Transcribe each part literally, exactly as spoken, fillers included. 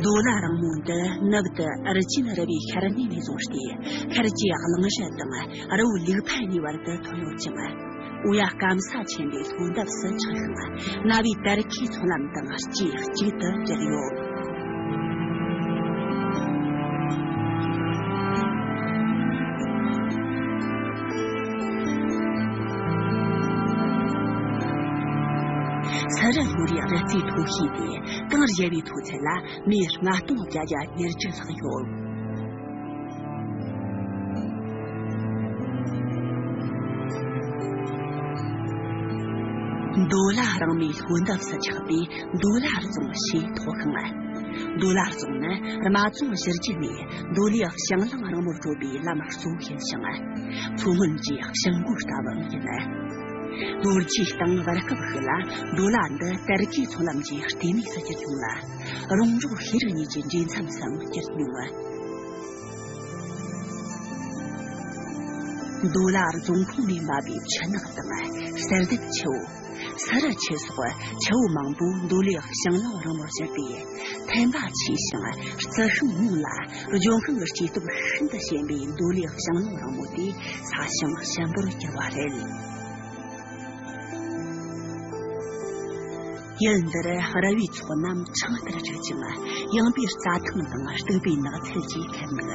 མདོ་ལ་རིང་མོ་འདི་ནུབ་ཏུ་ཨུར་རྒྱན་རི་བོའི་ཤར་ངོས་ནས་བཟུང་སྟེ། ཤར་གྱི་གླིང་བཞི་དང་རི་བོ་ལུག་ཕན་གཉིས་བར་དུ་ཐོན་ཡོད་ཅིང་། འོ་ཡ་སྐམ་ས་ཆེན་པོའི་ལྷོ་འདབས་སུ་ཆགས་ཤིང་། རྣ་བའི་དར་གྱི་ཚོང་ལམ་དང་ལྕེ་གཅིག་ཏུ་གྱུར་ཡོད། ས་རུ་ལྷོ་རའི་རི་རྩེའི་མཐོ་ཤོས་དེ་གངས་རྒྱས་པའི་མཐོ་ཚད་ལ་མི་ལྔ་སྟོང་བརྒྱད་བརྒྱ་ཉེར་བརྒྱད་ལྷག་ཡོད། མདོ་ལ་རིང་མོའི་ལྷོ་འདབས་སུ་ཆགས་པའི་མདོ་ལ་རྫོང་ཞེས་ཐོགས་ཤིང་། མདོ་ལ་རྫོང་ནི་རྨ་རྫོང་གཞི་རྒྱུད་ནས་མདོ་ལའི་ཞང་གླིང་རིང་མོར་བགྲོད་པའི་ལམ་གཙོ་བོ་ཡིན་ཞིང་། མཚོ་སྔོན་གྱི་བྱང་སྒོའི་རྟ་བབ་ཡིན། ལོ་རྒྱུས་སྟེང་བར་སྐབས་ཤིག་ལ་མདོ་ལ་འདི་དར་གྱི་ཚོང་ལམ་གྱི་ལྟེ་གནས་སུ་གྱུར་ཡོད་ལ། རོང་འབྲོག་ཤེས་རིག་གཉིས་ཀྱི་འདྲེས་མཚམས་སམ་གྱུར་མྱོང་བ། མདོ་ལ་རྫོང་ཁོངས་ནས་འབབ་པའི་ཆུ་ནག་དང་གསེར་ལྡན་ཆུ་བོ། ས་རུ་ཆུ་སོགས་ཆུ་བོ་མང་པོས་མདོ་ལའི་ཞང་གླིང་རིང་མོར་གྱུར་ཏེ། ཐན་པ་ཆེ་ཞིང་རྩི་ཤིང་ཉུང་ལ། ལྗོན་ཤིང་གི་སྐྱེ་སྟོབས་ཤིན་ཏུ་ཞན་པའི་མདོ་ལའི་ཞང་གླིང་རིང་མོ་དེ་ས་ཞིང་ཞིམ་པོར་གྱུར་བ་རེད། ཡུལ་འདིར་ར་བའི་ཚོགས་རྣམས་ཆང་ལྟར་དྲུག་ཅིང་། ཡངས་པའི་རྩྭ་ཐང་དང་སྟུག་པའི་ནགས་ཚལ་གྱིས་ཁེབས་འདུག།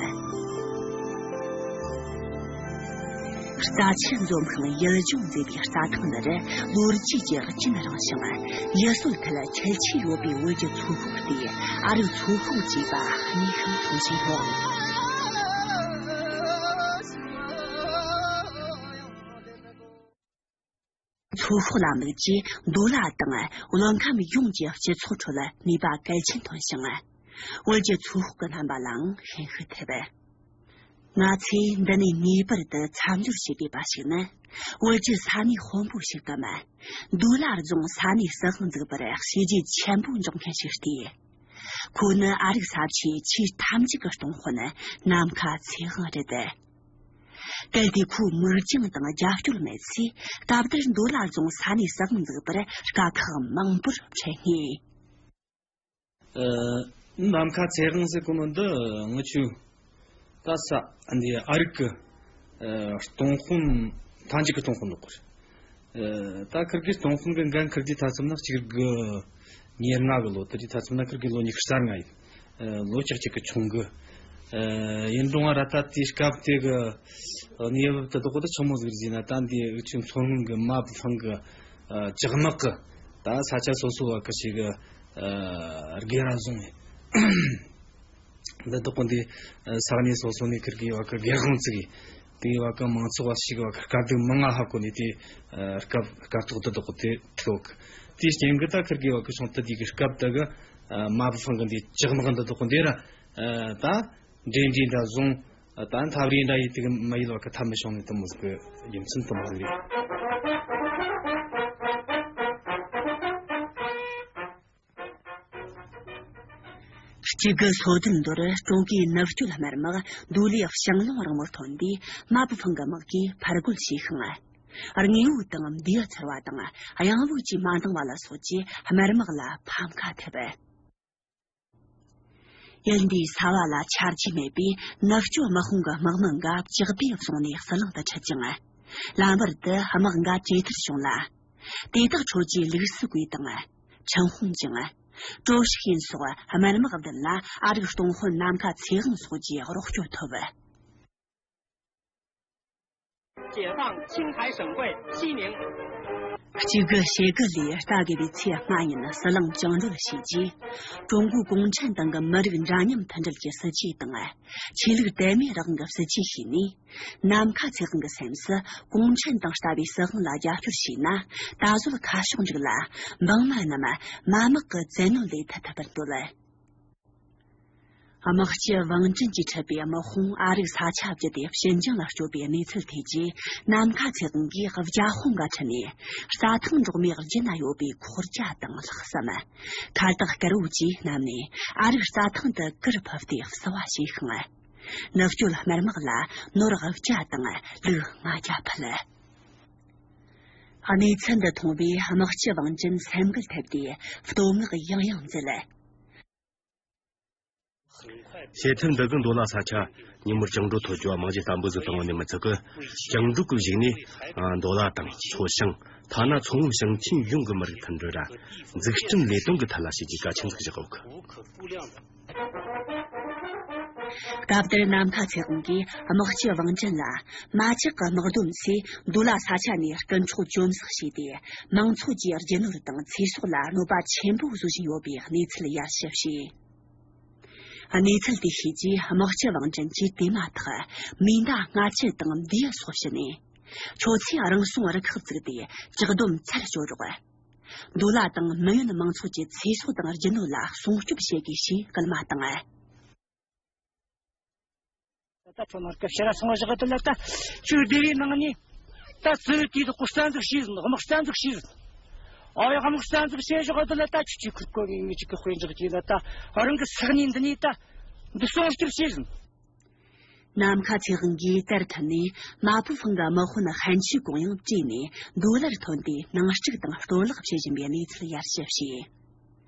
རྩྭ་ཆུ་འཛོམས་ཤིང་ཡུལ་ལྗོངས་མཛེས་པའི་རྩྭ་ཐང་འདིར་ལོ་རྒྱུས་ཀྱི་རྒྱུན་རིང་ཞིང་། ཡུལ་སྲོལ་ཐད་ཁྱད་ཆོས་ཡོད་པའི་བོད་ཀྱི་ཚོ་ཤོག་སྟེ། ཨ་རིག་ཚོ་ཤོག་ཅེས་པ་གནས་ཤིང་འཚོ་བཞིན་ཡོད། ཚོ་ཤོག་ལམ་ལུགས་ཀྱིས་མདོ་ལ་དང་བློན་ཁམས་ཡོངས་ཀྱི་སྤྱི་ཚོགས་ཁྲོད་ནུས་པ་གལ་ཆེན་ཐོན་ཞིང་། བོད་ཀྱི་ཚོ་ཤོག་གི་རྣམ་པ་ལའང་ཤན་ཤུགས་ཐེབས། ང་ཚོས་འདི་ནས་ངེས་པར་དུ་མཚམས་སྦྱོར་བྱེད་དགོས་པ་ཞིག་ནི། བོད་ཀྱི་ས་གནས་དཔོན་པོ་ཞིག་གམ། མདོ་ལ་རྫོང་ས་གནས་སྲིད་དབང་འཛུགས་པར་བྱས་རྗེས་ཆེན་པོ་འཇོག་མཁན་ཞིག་སྟེ། ཁོ་ནི་ཨ་རིག་ས་ཆའི་ཆེས་མཐའ་མཇུག་གི་སྟོང་དཔོན་ནམ་མཁའ་ཚེ་དབང་རེད། གལ་ཏེ་ཁོའི་མིག་རྒྱང་དང་རྒྱབ་སྐྱོར་མེད་ཚེ། སྐབས་དེར་མདོ་ལ་རྫོང་ས་གནས་སྲིད་དབང་འཛུགས་པར་དཀའ་ཁག་མང་པོར་འཕྲད་ངེས། ཨ། ནམ་མཁའ་ཚེ་དབང་ཟེར་གོ་ནོ་འདི་ངི་ཆོ་ད་ས་འདི་ཨ་རིག་གི་ཨ་སྟོང་དཔོན་མཐའ་མཇུག་གི་སྟོང་དཔོན་ནོ་གོ། ཨ། ད་ཁིར་གི་སྟོང་དཔོན་གི་འགན་ཁིར་གི་ཐ་ཚོམ་ན་གཅིག་གི་ཉེར་ལྔ་གི་ལོ། དེ་དུས་ཐ་ཚོམ་ན་ཁིར་གི་ལོ་ཉི་ཤུ་རྩ་ལྔ་ཡིན། ཨ། ལོ་ཅིག་ཅིག་གི་ཆུང་གི། ཨ། ཡིན་རུང་ང་ར་ད་དེ་སྐབས་དེ་གི་གནས་བབ་དེ་དག་གོ་ད་ཆི་མོ་ཟིག་ཟིན་ན། ད་འདི་ཆུ་མཚོ་སྔོན་གི་མ་བུ་ཧང་གི་ཨ་ཇག་དམག་གི་ད་ས་ཆ་སོ་སོ་བ་གི་ཞིག་གི་ཨ་སྒེར་ར་བཟུང་། འདི་དག་གོ་འདི་ས་གནས་སོ་སོ་ནས་ཁིར་གི་བ་གི་སྒེར་དབང་བཙུགས་གི། དེ་བ་གི་མང་ཚོགས་བ་ཞིག་བ་གི་དཀའ་སྡུག་མང་ང་ཧ་གོ་ནས། དེ་ཨ་སྐབས་སྐབས་ཐོག་འདི་དག་གོ་དེ་ཐོག་དེ་རྐྱེན་གི་ད་ཁིར་གི་བ་གི་སོང་ད་དེ་གི་སྐབས་ད་གི་ཨ་མ་བུ་ཧང་གི་འདི་ཇག་དམག་འདི་དག་གོ་འདི་ར་ཨ་ད་འདྲེ་འདྲེ་འདྲ་བཟུང་། ད་འཐབ་རེས་འདྲ་ཡིན་དེ་གི་མ་ཡིན་བ་གི་ཐབས་མི་བྱུང་ནས་དེ་མོ་ཟིག་གི་རྒྱུ་མཚན་དེ་མོ་ཟིག་རེད། གཅིག་དགུ་སོ་བདུན་ལོར་ཀྲུང་གོའི་ནུབ་སྐྱོད་སྨན་དམག་མདོ་ལའི་ཞང་གླིང་རིང་མོར་ཐོན་ཏེ། མ་བུ་ཧང་གི་དམག་གིས་ཕར་རྒོལ་བྱས་ཤིང་། དངོས་པོ་དང་མདེའུ་ཚར་བ་དང་གཡང་འབོད་ཀྱིས་མ་འདང་བ་ལ་སོགས་ཀྱིས་སྨན་དམག་ལ་ཕམ་ཁ་ཐེབས། ཡུལ་འདིའི་ས་བ་ལ་ཆ་རྒྱུས་མེད་པས། ནུབ་སྐྱོད་དམག་དཔུང་གི་དམག་མི་འགའ་ལྕགས་སྡེ་བཟུང་ནས་ཟི་ལིང་དུ་ཁྲིད་ཅིང་། ལམ་བར་དུ་དམག་འགའ་བྲོས་ཐར་བྱུང་ལ། དེ་དག་ཁྲོད་ཀྱི་ལུགས་སྲོལ་གོས་དང་། ཁྲིན་ཧུང་ཅིང་། ཀྲོ་ཧྲི་ཡིན་སོགས་སྨན་དམག་བདུན་ལ་ཨ་རིག་སྟོང་དཔོན་ནམ་མཁའ་ཚེ་དབང་སོགས་ཀྱི་རོགས་སྐྱོར་ཐོབ། 解放青海省会西宁。 གཅིག་དགུ་ཞེ་དགུ་ལོའི་རྟ་དགུ་པའི་ཚེས་ལྔ་ཉིན་ཟི་ལིང་བཅིངས་འགྲོལ་བྱས་རྗེས། ཀྲུང་གོའི་གུང་ཁྲན་ཏང་གི་མི་རིགས་འདྲ་མཉམ་མཐུན་སྒྲིལ་གྱི་སྲིད་ཇུས་དང་། ཆོས་ལུགས་དད་མོས་རང་དབང་གི་སྲིད་ཇུས་བྱས་ནས། ནམ་མཁའ་ཚེ་དབང་གི་སེམས་སུ་གུང་ཁྲན་ཏང་ལྟ་བུའི་སྲིད་དབང་ལ་རྒྱབ་སྐྱོར་བྱས་ན། ད་གཟོད་ཁ་ཕྱོགས་འགྲིག་ལ། འབངས་མི་རྣམས་མ་དམག་གི་བཙན་གནོན་ལས་ཐར་ཐུབ་པར་འདོད། དམག་སྤྱི་ཝང་ཅིན་གྱིས་ཁྲིད་པའི་དམག་དཔུང་ཨ་རིག་ས་ཆ་བརྒྱུད་དེ་ཞིན་ཅང་ལ་བསྐྱོད་པའི་གནས་ཚུལ་ཐོས་རྗེས། ནམ་མཁའ་ཚེ་དབང་གིས་རྒྱལ་དཔུང་འགའ་ཁྲིད་ནས་རྩྭ་ཐང་འབྲོག་མིའི་རྒྱུད་ན་ཡོད་པའི་ཁོག་རྒྱ་དང་ལྷག་བསམ། ཁ་བཏགས་དཀར་བོ་བཅས་བསྣམས་ནས་ཨ་རིག་རྩྭ་ཐང་དུ་གུར་ཕུབ་སྟེ་བསུ་བ་བྱས་ཤིང་། ནུབ་སྐྱོད་སྨན་དམག་ལ་ནོར་དབུ་བརྒྱ་དང་ལུག་ལྔ་བརྒྱ་ཕུལ། གནས་ཚུལ་འདི་མཐོང་བས་དམག་སྤྱི་ཝང་ཅིན་སེམས་འགུལ་ཐེབས་ཏེ་བསྟོད་བསྔགས་ཡང་ཡང་མཛད། བྱེད་ཐབས་འདི་གིས་མདོ་ལ་ས་ཆ་ཉིན་མོར་བཅིངས་འགྲོལ་ཐོབ་རྒྱུ་བ་རྨང་གཞི་བརྟན་པོ་ཟིག་བཏིང་བ་ནས་མི་ཚད་གི། བཅིངས་འགྲོལ་གི་གཞུག་ནས་མདོ་ལ་དང་མཚོ་བྱང་ཐ་ན་མཚོ་སྔོན་ཞིང་ཆེན་ཡོངས་ཀྱི་མི་རིགས་མཐུན་སྒྲིལ་ར་འཛུགས་སྐྲུན་ལས་དོན་གྱི་ཐད་ལ་བྱེད་རྒྱུའི་གལ་ཆེན་ཟིག་བཞག་ཡོད་གི། སྐབས་དེར་ནམ་མཁའ་ཚེ་དབང་གིས་དམག་སྤྱི་ཝང་ཀྲེན་ལ། མ་ཇག་གི་དམག་སྡོམ་ཚོས་མདོ་ལ་ས་ཆ་ནས་རྐུ་འཕྲོག་བཅོམ་གསོག་བྱས་ཏེ། མང་ཚོགས་ཀྱི་རྒྱུ་ནོར་དང་ཚེ་སྲོག་ལ་གནོད་པ་ཆེན་པོ་བཟོ་བཞིན་ཡོད་པའི་གནས་ཚུལ་ཡར་ཞུ་བྱས། གནས་ཚུལ་དེ་ཤེས་རྗེས་དམག་སྤྱི་ཝང་ཀྲེན་གྱིས་དེ་མ་ཐག་མེ་མདའ་སྔ་ཕྱི་དང་མདེའུ་སོགས་ཕྱི་ནས། ཁྱོད་ཚོས་རང་སྲུང་རུ་ཁག་བཙུགས་ཏེ་བཅག་སྡོམ་ཚར་གཅོད་རོགས། མདོ་ལ་དང་མི་ཡོན་མང་ཚོགས་ཀྱི་ཚེ་སྲོག་དང་རྒྱུ་ནོར་ལ་སྲུང་སྐྱོབ་བྱེད་དགོས་ཞེས་སྐུལ་མ་བཏང་། ད་ཁྱོད་མར་སྐབས་ཕྱི་ར་སོང་བཞག་དུ་ལ་ད་ཁྱོད་སྡེ་བའི་ནང་ནས་ད་ཙི་རི་དེའི་དག་གོ་རྩ་འཛུགས་བྱས་ཟིན། དམག་རྩ་འཛུགས་བྱས་ཟིན། ཨ་ཡ་དམག་རྩ་འཛུགས་བྱས་བཞག་དུ་ལ་ད་ཁྱོད་ཀྱི་ཁུར་གོ་ངེས་ངེས་ཅིག་གི་དཔེ་འཇོག་གྱིས་ན་ད་རང་གི་ས་གནས་འདི་ནས་ད་འདི་སྲུང་སྐྱོབ་བྱས་ཟིན། ནམ་མཁའ་ཚེ་དབང་གིས་བཙལ་ཐུབ་ནས་མ་ཕུ་ཧྥང་གི་དམག་དཔོན་ཧན་ཆི་ཀུང་ཡང་བྲོས་ནས་མདོ་ལར་ཐོན་ཏེ་ནང་འཁྲུག་དང་གཏོར་བརླག་བྱེད་བཞིན་པའི་གནས་ཚུལ་ཡར་ཞུ་བྱས།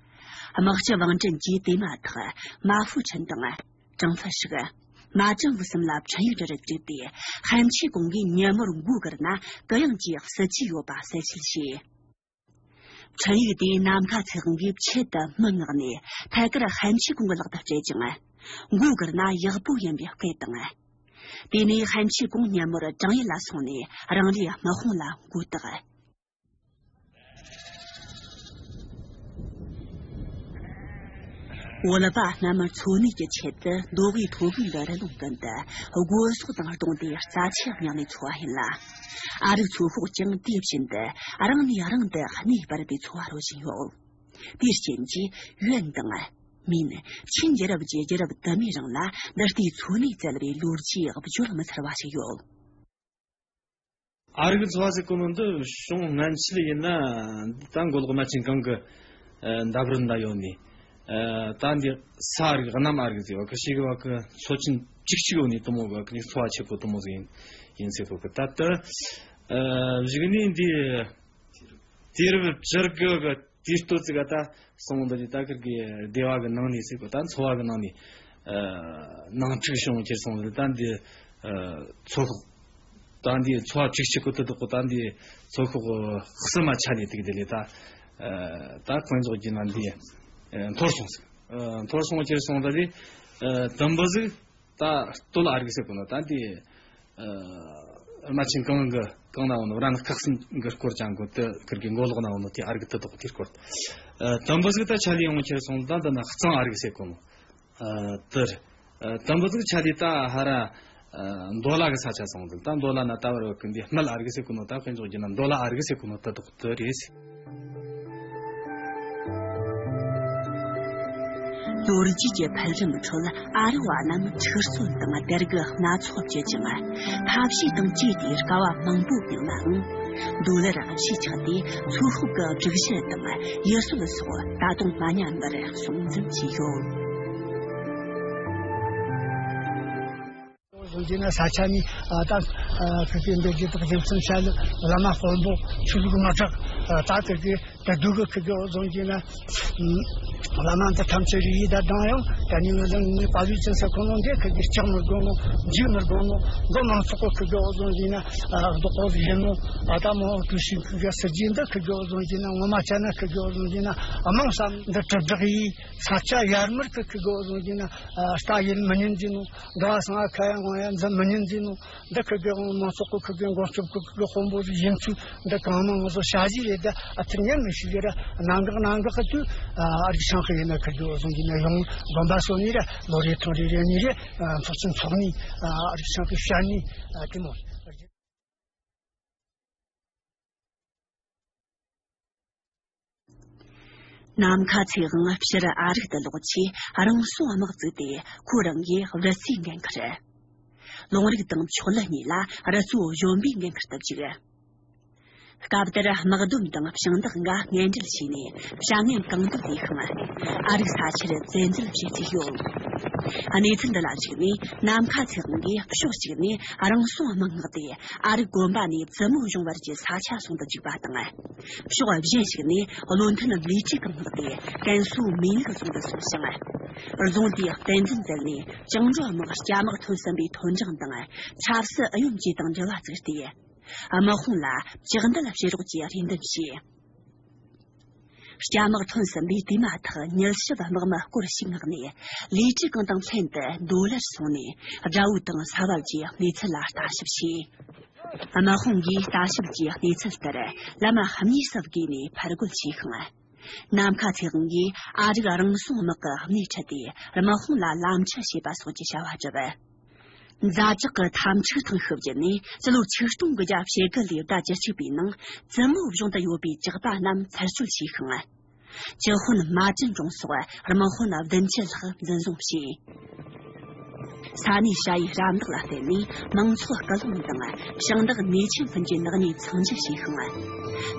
དམག་སྤྱི་ཝང་ཀྲེན་གྱིས་དེ་མ་ཐག་མ་ཧྥུ་ཁྲིན་དང་། ཀྲང་ཧྥུ་ཧྲི། མ་ཀྲང་ཝུ་གསུམ་ལ་ཁྲིན་ཡིག་འབྲི་རུ་བྲིས་ཏེ་ཧན་ཆི་ཀུང་གིས་ཉིན་མོར་མགོ་སྒུར་ན་གུ་ཡངས་ཀྱིས་ཟིལ་གྱིས་ཡོད་པ་གསལ་བཤད་བྱས། ཁྲིན་ཡིག་དེ་ནམ་མཁའ་ཚེ་དབང་གིས་ཆེད་དུ་མི་མངགས་ནས་ཐད་ཀར་ཧན་ཆི་ཀུང་གི་ལག་ཏུ་སྤྲད་ཅིང་། མགོ་སྒུར་ན་ཡག་པོ་ཡིན་པའི་སྐད་དང་། དེ་ནས་ཧན་ཆི་ཀུང་ཉིན་མོར་ཀྲང་ཡི་ལ་སོང་ནས་རང་རེའི་དམག་དཔུང་ལ་མགོ་བཏགས། འོལ་པ་སྣ་མིན་འཚོ་གནས་ཀྱི་ཆེད་དུ་མདོ་དབུས་མཐོ་སྒང་གི་རི་ལུང་ཀུན་ཏུ་སྒོ་ཟོག་དང་བསྡོངས་ཏེ་རྩྭ་ཆུ་བསྙལ་ནས་འཚོ་བ་ཡིན་ལ། ཨ་རིག་ཚོ་ཤོག་ཀྱང་དེ་བཞིན་དུ་རང་ནས་རང་དུ་གནས་སྤར་ཏེ་འཚོ་བ་རོལ་བཞིན་ཡོད། དེའི་རྐྱེན་གྱིས་ཡོན་དང་། མིན། ཆིན་རྒྱལ་རབས་ཀྱི་རྒྱལ་རབས་དུ་མའི་རིང་ལ་འདི་ལྟའི་འཚོ་གནས་བཙལ་བའི་ལོ་རྒྱུས་བརྗོད་མི་ཚར་བ་ཞིག་ཡོད། ཨ་རིག་འཚོ་བ་ཟེར་གོ་ནོ་འདི་བྱུང་སྔན་ཆད་ཡིན་ན་ད་མགོ་ལོག་རྨ་ཆེན་གང་གི་ཨ་འདབས་རོལ་ན་ཡོད་ནི། ཨ་ད་འདི་ས་ཨ་རིག་གནམ་ཨ་རིག་ཟེར་བ་ཁ་ཤས་ཀྱི་བ་ཁ་མཚོ་ཆེན་གཅིག་གཅིག་ཡོད་ནི་དུ་མོ་གི་ཁ་ནི་འཚོ་བ་ཆེ་གོ་དུ་མོ་ཟིག་ཡིན་ཡིན་ཟེར་གོ་གི། ད་ལྟ་ཨ་གཞུག་ནས་འདི་དུས་རབས་བཅུ་དགུ་གི་དུས་སྟོད་ཅིག་ག་ད་སོང་འདི་ནི་ད་ཁིར་གི་སྡེ་བ་གི་ནང་ནས་ཟེར་གོ། ད་འཚོ་བ་གི་ནང་ནས་ཨ་ནང་འཁྲུག་བྱུང་ཁྱེར་སོང་འདི་ད་འདི་ཨ་ཚོ་ཤོག་ད་འདི་འཚོ་བ་འཁྲུག་ཆེ་གོ་དུ་དུ་གོ། ད་འདི་ཚོ་ཤོག་གསུམ་མ་ཆ་ནས་དུག་དེ་ལས་ད་ཨ་ད་དཀོན་མཆོག་གི་ན་འདི་ཨ་འཐོར་སོང་ཟིག། ཨ་འཐོར་སོང་ཁྱེར་སོང་ད་འདི་ཨ་དུམ་བུ་ཟིག་ད་སྟོད་ལ་ཨ་རིག་ཟེར་གོ་ན་ད་འདི་ཨ་རྨ་ཆེན་གང་གི་གང་ན་འོ་ནོ་ར་ན་ཁག་སིན་གི་སྐོར་ཅང་གོ་ཏི་ཁིར་གི་མགོ་ལོག་ན་འོ་ནོ་ཏི་ཨ་རིག་ཏི་དོག་ཏི་སྐོར། ཨ་དུམ་བུ་ཟིག་ད་ཆ་ལི་ཡོང་ཁྱེར་སོང་ད་འདི་ན་གཙང་ཨ་རིག་ཟེར་གོ་ནོ། ཨ་དེར་ཨ་དུམ་བུ་ཟིག་ཆ་ལི་ད་ཧ་ར་ཨ་མདོ་ལ་གི་ས་ཆ་སོང་ཟིག། ད་མདོ་ལ་ན་ད་བར་བ་གི་འདི་སྨད་ཨ་རིག་ཟེར་གོ་ནོ། ད་དཔེ་འཇོག་རྒྱུ་ན་མདོ་ལ་ཨ་རིག་ཟེར་གོ་ནོ་ཏི་དོག་ཏི་རེད། ལོ་རྒྱུས་ཀྱི་འཕེལ་རིམ་ཁྲོད་ཨ་རི་བ་རྣམས་འཁྲུག་རྩོད་དང་སྡེ་དགུ་སྣ་ཚོགས་བརྒྱུད་ཅིང་། ཐབས་ཤེས་དང་བཅས་ཏེ་དཀའ་བ་མང་པོ་མྱངས་ནའང་། མདོ་ལར་གཞིས་ཆགས་ཏེ་ཚོ་ཤོག་གི་སྒྲིག་གཞི་དང་ཡུལ་སྲོལ་སོགས་ད་དུང་མ་ཉམས་པར་སྲུང་འཛིན་བྱས་ཡོད། བཟོ་རྒྱུ་ན་ས་ཆ་ནི་ཨ་ད་ཨ་ཁུ་ཁུ་འདི་རྒྱུ་དག་རྒྱུ་མཚན་བྱ་ལ་བླ་མ་དཔོན་པོ་ཆོས་ལུགས་མ་གྲགས་ཨ་ད་དེ་གི་ད་སྡུག་གི་ཁུ་གི་བཟོ་རྒྱུ་ན་བླ་མ་འདི་ཐམས་ཅད་རིགས་ཡིད་ད་དང་ཡང་ད་ནི་ང་ལ་ནི་པ་ལུས་ཅན་ས་ཁོ་ནོ་འདི་ཁུ་གི་ལྕགས་མི་དགོ་ནོ་འཇིག་མི་དགོ་ནོ་མགོ་མང་ཚོགས་གི་ཁུ་གི་བཟོ་རྒྱུ་ན་ཨ་བདག་པོ་ཡིན་ནོ་ཨ་ད་མོ་ཀྲུ་ཤིང་ཁུ་གི་སྲིད་ཇུས་འདི་ཁུ་གི་བཟོ་རྒྱུ་ན་ངོ་མ་ཆ་ན་ཁུ་གི་བཟོ་རྒྱུ་ན་ཨ་མང་ས་འདི་དྲིལ་བསྒྲགས་ཡིས་ས་ཆ་ཡར་མར་གི་ཁུ་གི་བཟོ་རྒྱུ་ན་ཨ་ལྟ་ཡིན་མི་ཉན་རྒྱུ་ནོ། འདྲ་བ་སང་ཨ་ཁ་ཡ་ངོ་ཡ་འཛིན་མི་ཉན་རྒྱུ་ནོ། འདི་ཁུ་གེ་དབང་མང་ཚོགས་ཀྱི་ཁུ་གེ་མགོན་སྐྱོབ་ཀྱི་ཁུ་གེ་དཔོན་པོ་ཡིན་ཚུལ་འདི་གང་མང་ང་ཚོ་ཞ་ཞི་རེད། ད་ཨ་ཐུར་ཉན་མི་ཤི་གེ་ར་གནད་འགག་གནད་འགག་གི་དུས་ཨ་རིག་ཤང་ཁུ་ཡིན་ན་ཁུ་གེ་བཟུང་གི་ན་ཡོང་དགོན་པ་སོ་ནི་ར་ལོ་རེ་ཐོང་རེ་རེ་ནི་རེ་ཚོགས་ཆེན་ཚོགས་ནི་ཨ་རིག་ཤང་ཁུ་བཤད་ནི་ཨ་དེ་མོ། ནམ་མཁའ་ཚེ་དབང་ཕྱིར་ཨ་རིག་ཏུ་ལོག་རྗེས་རང་སྲུང་དམག་བཙུགས་ཏེ་ཁོ་རང་གིས་རི་རྩེའི་འགན་ཁུར། ལུང་རིགས་དང་ཕྱོགས་ལི་གཉིས་ལ་རི་གཙོ་གཞོན་པའི་འགན་ཁུར་དུ་བཅུག། སྐབས་དེར་དམག་སྡོམ་དང་ཞིང་བདག་འགའ་ངན་འབྲེལ་བྱས་ནས་བྱ་ངན་གང་འདུལ་ལས་ཤིང་ཨ་རིག་ས་ཆར་བཙན་འཛུལ་བྱས་ཚུལ་ཡོད། གནས་ཚུལ་འདི་ལ་གཞིགས་ནས་ནམ་མཁའ་ཚེ་དབང་གིས་ཕྱོགས་གཅིག་ནས་རང་སྲུང་དམག་མངགས་ཏེ། ཨ་རིག་དགོན་པ་ནས་བཙུན་མོ་གཞུང་བར་གྱི་ས་ཆ་སྲུང་དུ་བཅུག་པ་དང་། ཕྱོགས་གཞན་ཞིག་ནས་བློ་མཐུན་ལི་ཁྲི་གིས་མངགས་ཏེ་ཀན་སུའུ་མེ་ཡིག་སྲུང་དུ་སོང་ཞིང་། རྫོང་དེའི་བསྟན་འཛིན་བཙལ་ནས་བཅིངས་འགྲོལ་དམག་སྐྱ་དམག་ཐོན་ཟིན་པའི་ཐོན་ལྗང་དང་ཆབ་སྲིད་ཨུ་ཡོན་བཅས་དང་འབྲེལ་བ་བཙུགས་ཏེ། དམག་དཔུང་ལ་བཅག་འདུལ་བྱེད་རོགས་ཀྱི་རེ་འདུན་བྱས། སྐྱ་དམག་ཐོན་ཟིན་པའི་དུས་མ་ཐག་ཉི་ཤུ་དམག་མི་སྐོར་ཞིག་མངགས་ནས། ལི་ཁྲི་གང་དང་ལྷན་དུ་མདོ་ལར་སོང་ནས། དགྲ་བོ་དང་ས་བབ་ཀྱི་གནས་ཚུལ་ལ་ལྟ་ཞིབ་བྱས། དམག་དཔུང་གིས་ལྟ་ཞིབ་ཀྱི་གནས་ཚུལ་ལྟར། ལམ་གཉིས་སུ་བགོས་ནས་ཕར་རྒོལ་བྱས་ཤིང་། ནམ་མཁའ་ཚེ་དབང་གིས་ཨ་རིག་རང་སྲུང་དམག་གི་སྣེ་ཁྲིད་དེ། དམག་དཔུང་ལ་ལམ་ཁྲིད་བྱས་པ་སོགས་ཀྱི་བྱ་བ་བསྒྲུབས། ཛ་དྲག་གི་འཐབ་འཁྲུག་ཐང་ཤུགས་བརྒྱུད་ནས། སྤྱི་ལོ་ཆིག་སྟོང་དགུ་བརྒྱ་ཞེ་དགུ་ལོའི་ཟླ་བཅུ་གཅིག་པའི་ནང་། བཙུན་མོ་གཞུང་དུ་ཡོད་པའི་ཇག་པ་རྣམས་ཚར་གཅོད་བྱས་ཤིང་། ཅི་ཧོན་མ་ཅིན་ཀྲུང་སོགས་དམག་དཔོན་བདུན་ཅུ་ལྷག་འཛིན་བཟུང་བྱས། ས་གནས་ཞ་ཡི་རམ་འདེགས་ལ་བརྟེན་ནས། མང་ཚོགས་སྐུལ་སློང་དང་ཞིང་བདག་ནེ་ཆིན་ཕུན་གྱི་ནག་ཉེས་མཚང་འབྱེད་བྱས་ཤིང་།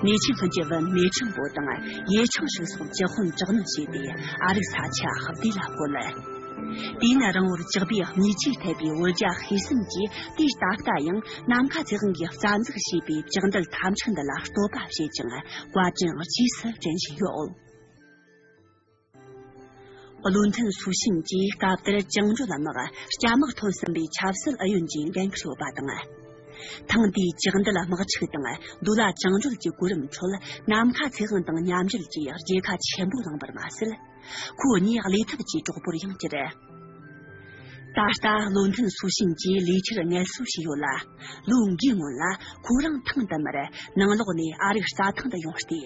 ནེ་ཆིན་ཕུན་གྱི་བུ་ནེ་ཁྲིན་པོ་དང་ཡེ་ཆང་ཧྲི་སོགས་ཅི་ཧོན་དྲག་གནོན་བྱས་ཏེ། ཨ་རིག་ས་ཆ་བདེ་ལ་བཀོད། དུས་ཡུན་རིང་བོར་ཇག་པའི་བརྙས་བཅོས་ཐེབས་པའི་བོད་རྒྱ་ཤི་གསོན་གྱིས། དུས་ད་ལྟ་ཡང་ནམ་མཁའ་ཚེ་དབང་གིས་རྩ་འཛུགས་བྱས་པའི་བཅག་འདུལ་འཐབ་འཁྲུག་འདི་ལ་བསྟོད་པ་བྱེད་ཅིང་། བཀའ་དྲིན་རྗེས་སུ་དྲན་བཞིན་ཡོད། བློ་མཐུན་སུའུ་ཤིན་གྱིས་སྐབས་དེར་བཅིངས་འགྲོལ་དམག་སྐྱ་དམག་ཐོན་ཟིན་པའི་ཆབ་སྲིད་ཨུ་ཡོན་གྱི་འགན་འཁུར་ཡོད་པ་དང་། ཐེངས་འདིའི་བཅག་འདུལ་དམག་འཁྲུག་དང་། འདུལ་བ་བཅིངས་འགྲོལ་གྱི་གོ་རིམ་ཁྲོད། ནམ་མཁའ་ཚེ་དབང་དང་མཉམ་འབྲེལ་གྱིས་རྒྱལ་ཁ་ཆེན་པོ་བླངས་པར་མ་ཟད། ཁོ་གཉིས་བློས་ཐུབ་ཀྱི་གྲོགས་པོར་ཡང་གྱུར། ད་ལྟ་བློ་མཐུན་སུའུ་ཤིན་གྱིས་ལས་འཁྱུར་ངལ་གསོ་བྱས་ཡོད་ལ། ལོ་འགའི་སྔོན་ལ་ཁོ་རང་ཐེངས་དུ་མར་ནང་ལོགས་ནས་ཨ་རིག་རྩྭ་ཐང་དུ་ཡོང་སྟེ།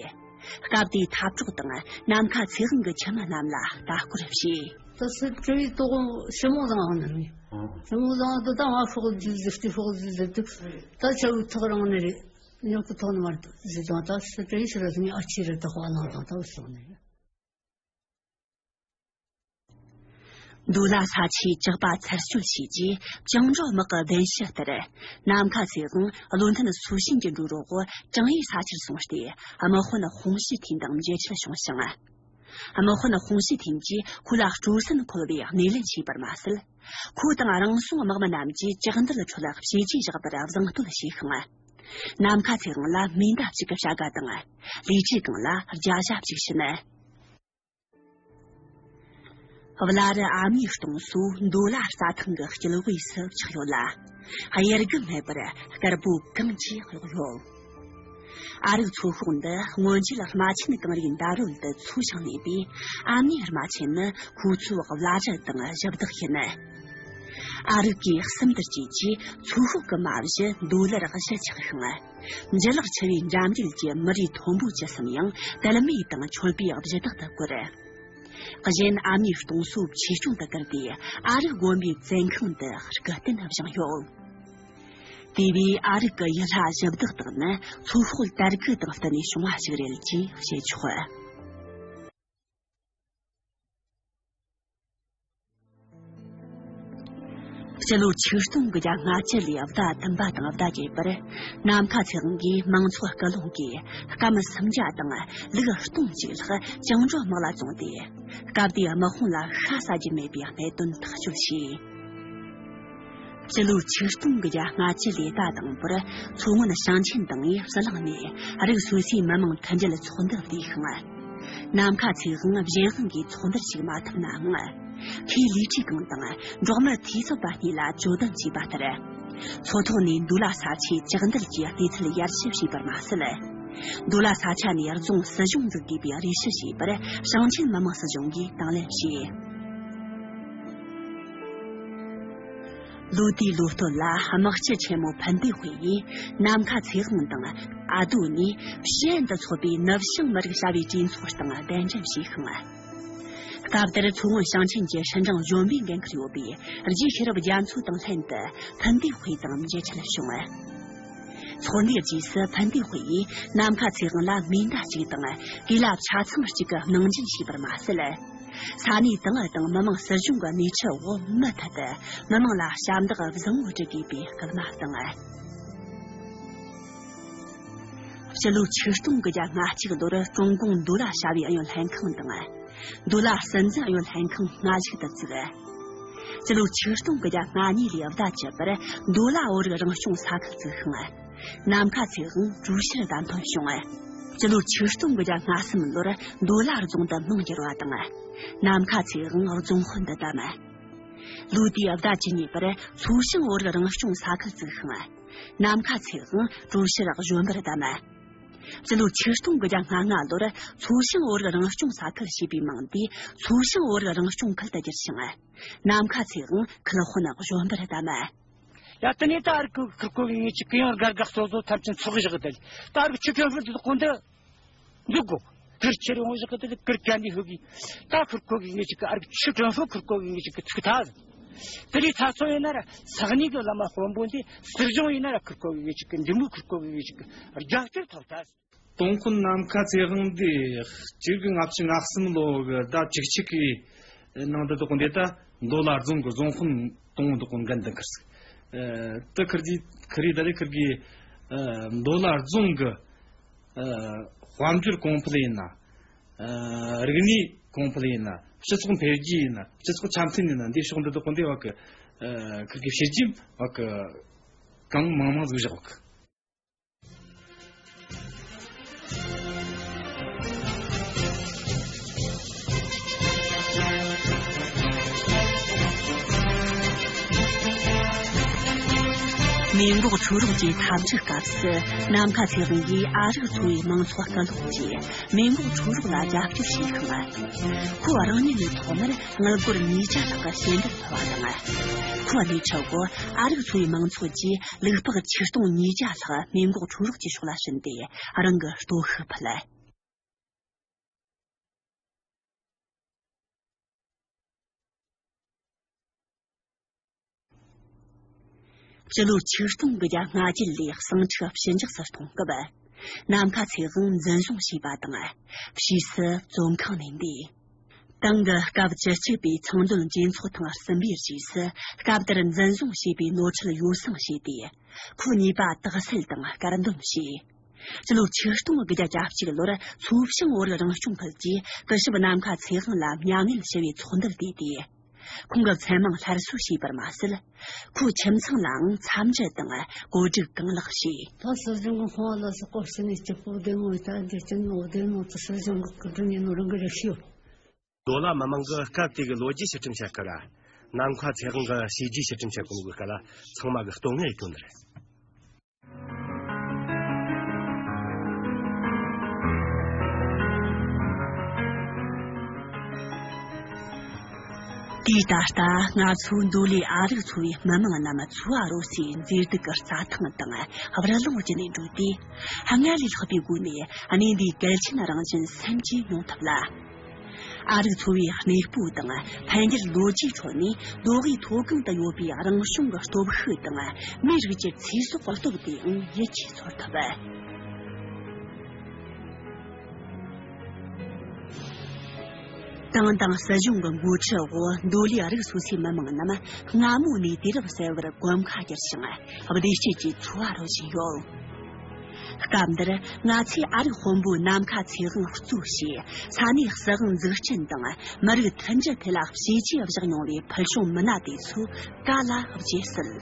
སྐབས་དེའི་འཐབ་གྲོགས་དང་ནམ་མཁའ་ཚེ་དབང་གི་ཁྱིམ་མི་རྣམས་ལ་ལྟ་སྐོར་བྱས། ད་སི་ཀྲི་ཡི་ཏོག་ཞི་མོ་བཟང་ནི་མི། ཞི་མོ་བཟང་དུ་ད་ང་ཧྲོག་ཟི་ཟི་སྟེ་ཧྲོག་ཟི་ཟི་དུ། ད་ཆ་བུ་ཐག་རིང་ནི་རེད། ཉོག་ཏུ་ཐོག་ནི་མར་ཟི་ཙང་ད་སི་ཀྲི་ཡི་ཕྱི་ར་ཟི་ངའི་ཨ་ཆི་རེད་ད་ཧོ་ལང་དང་ད་བུ་སོང་ནི་རེད། འདུལ་བ་ས་ཆའི་ཇག་པ་ཚར་གཅོད་བྱས་རྗེས། བཅིངས་འགྲོལ་དམག་གི་བདེན་བཤད་ལྟར། ནམ་མཁའ་ཚེ་དབང་བློ་མཐུན་སུའུ་ཤིན་གྱི་འགྲོ་རོགས་ཀྲང་ཡི་ས་ཆར་སོང་སྟེ། དམག་དཔོན་ཧོང་ཞི་ཐིན་དང་མཇལ་འཕྲད་བྱུང་ཞིང་། དམག་དཔོན་ཧོང་ཞི་ཐིན་གྱིས་ཁོ་ལ་སྤྲོ་སེམས་འཁོལ་བའི་སྣེ་ལེན་བྱས་པར་མ་ཟད། ཁོ་དང་རང་སྲུང་དམག་མི་རྣམས་ཀྱིས་བཅག་འདུལ་ཁྲོད་བྱས་རྗེས་བཞག་པར་གཟེངས་བསྟོད་བྱས་ཤིང་། ནམ་མཁའ་ཚེ་དབང་ལ་མེ་མདའ་གཅིག་གི་བྱ་དགའ་དང་། ལི་ཁྲི་གང་ལ་རྒྱ་ཞྭ་གཅིག་བྱིན། བླ་རི་ཨ་མྱེས་སྟོང་སོ་འདོ་ལ་རྩྭ་ཐང་གི་དཀྱིལ་དབུས་སུ་ཆགས་ཡོད་ལ། དབྱར་དགུན་སྨད་པར་དཀར་པོ་གངས་ཀྱིས་གཡོགས་ཡོད། ཨ་རིག་ཚོ་ཤོག་འདི་སྔོན་ཆད་རྨ་ཆེན་གངས་རིའི་འདབས་རོལ་དུ་འཚོ་ཞིང་གནས་པའི་ཨ་མྱེས་རྨ་ཆེན་ནི། ཁོ་ཚོའི་བླ་གྲྭ་དང་གཞི་བདག་ཡིན། ཨ་རིག་གིས་གསུམ་དུ་བཅད་རྗེས་ཚོ་ཤོག་གི་མ་གཞི་འདོ་ལར་གཞི་ཆགས་ཤིང་། འཇུ་ལག་ཆེ་བའི་འགྲམ་རྒྱུད་ཀྱི་མི་རིགས་མཐོན་པོ་བཅུ་གསུམ་ཡང་དད་མོས་དང་མཆོད་པའི་གཞི་བདག་ཏུ་བཀུར། གཞན་ཨ་མྱེས་སྟོང་སོ་ཆོས་སྐྱོང་དུ་བཀུར་ཏེ། ཨ་རིག་དགོན་པའི་བཙོན་ཁང་དུ་སྐུ་རྟེན་བཞེངས་ཡོད། དེ་བས་ཨ་རིག་གི་ཡུལ་ལྷ་གཞི་བདག་དག་ནི་ཚོ་ཤོག་དར་རྒུད་དང་བསྟུན་ནས་བྱུང་བ་ཞིག་རེད་ཅེས་བཤད་ཆོག། སྤྱི་ལོ་ཆིག་སྟོང་དགུ་བརྒྱ་ལྔ་བཅུ་ལོའི་ཟླ་བདུན་པ་དང་ཟླ་བརྒྱད་པར། ནམ་མཁའ་ཚེ་དབང་གིས་མང་ཚོགས་སྐུལ་སློང་གིས་སྐམ་སུམ་བརྒྱ་དང་ལུག་སྟོང་གཅིག་ལྷག་བཅིངས་འགྲོལ་དམག་ལ་བཙོངས་ཏེ། སྐབས་དེའི་དམག་དཔུང་ལ་ཤ་ཟ་རྒྱུ་མེད་པའི་གནད་དོན་ཐག་གཅོད་བྱས། སྤྱི་ལོ་ཆིག་སྟོང་དགུ་བརྒྱ་ལྔ་བཅུ་ལོའི་ཟླ་དང་པོར་མཚོ་སྔོན་ཞིང་ཆེན་དང་ངའི་ཟི་ལིང་ནས་རིགས་སོ་སོའི་མི་མང་མཐུན་སྒྲིལ་ཚོགས་འདུ་བསྡུས་ཤིང་། ནམ་མཁའ་ཚེ་དབང་གཞན་དབང་གིས་ཚོགས་འདུར་ཞུགས་མ་ཐུབ་ནའང་། ཁོས་ལི་ཁྲི་གང་དང་འབྲོག་མི་ཐོས་བསམ་པ་གཉིས་ལ་གྱོད་དོན་བྱས་པ་ལྟར། མཚོ་ཐོག་ནས་འདུལ་བ་ས་ཆའི་བཅག་འདུལ་གྱི་གནས་ཚུལ་ཡར་ཞུ་བྱས་པར་མ་ཟད། འདུལ་བ་ས་ཆ་ནས་རྫོང་སྲིད་གཞུང་འཛུགས་དགོས་པའི་རེ་ཞུ་བྱས་པར་ཞིང་ཆེན་མི་དམངས་སྲིད་གཞུང་གིས་དང་ལེན་བྱས། ལོ་དེའི་ལོ་སྟོད་ལ་དམག་སྤྱི་ཆེན་མོ་ཕན་བདེ་དཔེ་ཡིས་ནམ་མཁའ་ཚེ་དབང་དང་ཨ་རྡོ་གཉིས་ཕྱི་ཨན་དུ་འཚོགས་པའི་ནུབ་བྱང་མི་རིགས་བྱ་བའི་གྲོས་ཚོགས་སྟེང་གདན་འདྲེན་བྱས་ཤིང་། སྐབས་དེར་མཚོ་སྔོན་ཞིང་ཆེན་གྱི་ཧྲིན་ཀྲང་གཞོན་པའི་འགན་འཁུར་ཡོད་པའི་རྒྱའི་ཤེས་རབ་རྒྱ་མཚོ་དང་ལྷན་དུ་ཕན་བདེ་དཔེ་དང་མཇལ་འཕྲད་བྱུང་། ཚོགས་འདུའི་རྗེས་སུ་ཕན་བདེ་དཔེ་ཡིས་ནམ་མཁའ་ཚེ་དབང་ལ་མེ་མདའ་གཅིག་དང་གོས་ལྭ་ཆ་ཚང་གཅིག་གི་གནང་སྦྱིན་བྱས་པར་མ་ཟད། ས་གནས་ཏང་ཨུ་དང་མི་དམངས་སྲིད་གཞུང་གི་སྣེ་ཁྲིད་འོག་མུ་མཐུད་དུ་མི་དམངས་ལ་ཞབས་འདེགས་བཟང་བོ་སྒྲུབ་དགོས་པའི་སྐུལ་མ་བཏང་། སྤྱི་ལོ་ཆིག་སྟོང་དགུ་བརྒྱ་ལྔ་གཅིག་ལོར་ཀྲུང་གུང་མདོ་ལ་བྱ་བའི་ཨུ་ཡོན་ལྷན་ཁང་དང་། མདོ་ལ་སྲིད་འཛིན་ཨུ་ཡོན་ལྷན་ཁང་སྔ་གཞུག་ཏུ་བཙུགས། སྤྱི་ལོ་ཆིག་སྟོང་དགུ་བརྒྱ་ང་གཉིས་ལོའི་ཟླ་བཅུ་པར་མདོ་ལ་བོད་རིགས་རང་སྐྱོང་ས་ཁུལ་བཙུགས་ཤིང་། ནམ་མཁའ་ཚེ་དབང་ཀྲུའུ་ཞིར་བདམས་ཐོན་བྱུང་། སྤྱི་ལོ་ཆིག་སྟོང་དགུ་བརྒྱ་ང་གསུམ་ལོར་མདོ་ལ་རྫོང་དུ་མིང་བསྒྱུར་བ་དང་། ནམ་མཁའ་ཚེ་དབང་རྫོང་དཔོན་དུ་བདམས། ལོ་དེའི་ཟླ་བཅུ་གཉིས་པར་མཚོ་བྱང་བོད་རིགས་རང་སྐྱོང་ས་ཁུལ་བཙུགས་ཤིང་། ནམ་མཁའ་ཚེ་དབང་ཀྲུའུ་ཞིར་གཞོན་པར་བདམས། སྤྱི་ལོ་ཆིག་སྟོང་དགུ་བརྒྱ་ང་ལྔ་ལོར་མཚོ་བྱང་བོད་རིགས་རང་སྐྱོང་ས་ཁུལ་ཞེས་པའི་མིང་དེ་མཚོ་བྱང་བོད་རིགས་རང་སྐྱོང་ཁུལ་དུ་བསྒྱུར་ཞིང་། ནམ་མཁའ་ཚེ་དབང་ཁུལ་དཔོན་གཞོན་པར་བདམས། ཡ། དེ་ནས་ད་ཨ་རིག་ཁུར་ཁོ་གི་ངེས་ཅིག་གི་ཡང་དགའ་དགའ་སོ་སོ་ཐམས་ཅད་ཚོགས་བཞག་དེ། ད་ཨ་རིག་ཆུ་ཁྱོད་ཧྥུ་དེ་དགོན་དུ་འཛུགས་དགོ། ཁུར་ཆེར་ཡོང་བཞག་དེ་ཁུར་གན་དེ་ཧུ་གི། ད་ཁུར་ཁོ་གི་ངེས་ཅིག་གི་ཨ་རིག་ཆུ་ཁྱོད་ཧྥུ་ཁུར་ཁོ་གི་ངེས་ཅིག་གི་ཚུགས་ཐ། དེ་རིགས་ཚ་ཚོ་ཡིན་ན་ར་ས་གནས་གི་བླ་མ་དཔོན་པོ་འདི་སྲིད་གཞུང་ཡིན་ན་ར་ཁུར་ཁོ་གི་ངེས་ཅིག་གི་འདི་མོ་ཁུར་ཁོ་གི་ངེས་ཅིག་གི་རྒྱབ་སྐྱོར་ཐོབ་ཐ། ཏུང་ཧྥུན་ནམ་མཁའ་ཚེ་དབང་འདི་སྤྱིར་གི་ལྔ་བཅུ་ང་གསུམ་ལོ་གི་ཟླ་བཅུ་གཅིག་གི་ནང་དུ་འདུག་གོ། འདི་ད་མདོ་ལ་རྫོང་གི་རྫོང་དཔོན་དང་འདུག་གོ། འགན་འདི་ཁུར་སི། ཨ། ད་ཁུར་གི་ཁུར་རི་ད་རེ་ཁུར་གི། ཨ། མདོ་ལ་རྫོང་གི། ཨ། དཔལ་འབྱོར་གོང་འཕེལ་ཡིན་ན། ཨ། རིག་གནས་གོང་འཕེལ་ཡིན་ན། སྤྱི་ཚོགས་འཕེལ་རྒྱས་ཡིན་ན། སྤྱི་ཚོགས་འཆམ་མཐུན་ཡིན་ན། འདི་ཕྱོགས་འདི་འདུག་གོ། འདི་བ་གི། ཨ། ཁུར་གི་བྱས་རྗེས་བ་གི་གང་མང་མང་ཟིག་བཞག་གི། མེ་འགོག་ཆུ་རོགས་ཀྱི་འཐབ་འཁྲུག་སྐབས་སུ་ནམ་མཁའ་ཚེ་དབང་གིས་ཨ་རིག་ཚོ་བའི་མང་ཚོགས་སྐུལ་སློང་གིས་མེ་འགོག་ཆུ་རོགས་ལ་རྒྱབ་སྐྱོར་བྱས་ཤིང་། ཁོ་རང་ཉིད་ནས་ཐོག་མར་དངུལ་སྒོར་ཉིས་བརྒྱ་ལྷག་གི་ཞལ་འདེབས་ཕུལ་བ་དང་། ཁོ་སྣེ་ཁྲིད་སྒོ་ཨ་རིག་ཚོ་བའི་མང་ཚོགས་ཀྱིས་ལུག་ལྤགས་ཆིག་སྟོང་ཉིས་བརྒྱ་ལྷག་མེ་འགོག་ཆུ་རོགས་ཀྱི་ཕྱོགས་ལ་བྱིན་ཏེ་རང་གི་སྟོབས་ཤུགས་ཕུལ། སྤྱི་ལོ་ཆིག་སྟོང་དགུ་བརྒྱ་ལྔ་བརྒྱད་ལོའི་ཟིང་འཁྲུག་ཕྱི་འཇགས་སུ་གཏོང་སྐབས། ནམ་མཁའ་ཚེ་དབང་འཛིན་བཟུང་བྱས་པ་དང་། ཕྱིས་སུ་བཙོན་ཁང་ནས་འདས། ཏང་གི་སྐབས་བཅུ་གཅིག་པའི་ཚང་འདུས་གྲོས་ཚོགས་ཐེངས་གསུམ་པའི་རྗེས་སུ་སྐབས་དེར་འཛིན་བཟུང་བྱས་པའི་ནོར་འཁྲུལ་ཡོ་བསྲང་བྱས་ཏེ། ཁོའི་ཉེས་པ་དག་སེལ་དང་དཀར་འདོན་བྱས། སྤྱི་ལོ་ཆིག་སྟོང་དགུ་བརྒྱ་གྱ་གཅིག་ལོར་མཚོ་བྱང་བོད་རིགས་རང་སྐྱོང་ཁུལ་གྱིས་སྐུ་ཞབས་ནམ་མཁའ་ཚེ་དབང་ལ་མྱ་ངན་ཞུ་བའི་ཚོགས་འདུ་བསྡུས་ཏེ། ཁོང་གི་མཚན་མིང་སླར་གསོ་བྱས་པར་མ་ཟད། ཁོའི་ཁྱིམ་ཚང་ལའང་འཚམས་འདྲི་དང་གོ་སྒྲིག་གང་ལེགས་བྱས། ད་སྲིད་གཞུང་གི་ཁོང་ལ་སོགས་སྐོར་ཞུ་ནས་སྐྱིད་པོ་བདེ་མོ་ཡོད། ད་འདི་སྤྱི་ནོ་བདེ་མོ་དུ་སྲིད་གཞུང་གི་སྐུ་དྲིན་ཡིན་ནོ་རང་གི་རེ་ཞུ། མདོ་ལ་མི་མང་གི་སྐབས་དེ་གི་ལོ་རྒྱུས་ཕྱིར་དྲན་བྱེད་སྐབས་ར། ནམ་མཁའ་ཚེ་དབང་གི་བྱས་རྗེས་ཕྱིར་དྲན་བྱེད་གོ་ནོ་གི་སྐབས་ལ་ཚང་མ་གི་སྟོད་ངན་ཡི་དོན་རེད། དེའི་ད་ལྟ་ང་ཚོའི་མདོ་ལའི་ཨ་རིག་ཚོ་བའི་མི་མང་རྣམས་ཚོ་བ་རོལ་སའི་མཛེས་སྡུག་གི་རྩྭ་ཐང་དང་བར་ལོང་བརྒྱུད་ནས་འགྲོ་དུས། སྔར་ལས་ལྷག་པའི་སྒོ་ནས་གནས་འདིའི་གལ་ཆེན་རང་བཞིན་སེམས་ཀྱིས་མྱོང་ཐུབ་ལ། ཨ་རིག་ཚོ་བའི་གནས་སྤོ་དང་འཕེལ་འགྱུར་ལོ་རྒྱུས་ཁྲོད་ནས་མདོ་དབུས་མཐོ་སྒང་དུ་ཡོད་པའི་རང་བྱུང་གི་སྟོབས་ཤུགས་དང་མིའི་རིགས་ཀྱི་ཚེ་སྲོག་གི་སྟོབས་དེའང་ཡིད་ཆེས་ཚོར་ཐུབ། ཏང་དང་སྲིད་གཞུང་གི་འགོ་ཁྲིད་འོག་མདོ་ལའི་རིགས་སོ་སོའི་མི་མང་རྣམས་སྔ་མོ་ནས་དུས་རབས་གསར་བར་གོམ་ཁ་བསྒྱུར་ཞིང་བདེ་སྐྱིད་ཀྱི་འཚོ་བ་རོལ་བཞིན་ཡོད། སྐབས་འདིར་ང་ཚོས་ཨ་རིག་དཔོན་པོ་ནམ་མཁའ་ཚེ་དབང་གཙོས་བྱས་ས་གནས་སྲིད་དབང་འཛུགས་སྐྲུན་དང་མི་རིགས་མཐུན་སྒྲིལ་ཐད་ལ་བྱས་རྗེས་བཞག་མྱོང་བའི་ཕུལ་བྱུང་མི་སྣ་དེ་ཚོའི་བཀའ་ལ་རྗེས་ཟིན།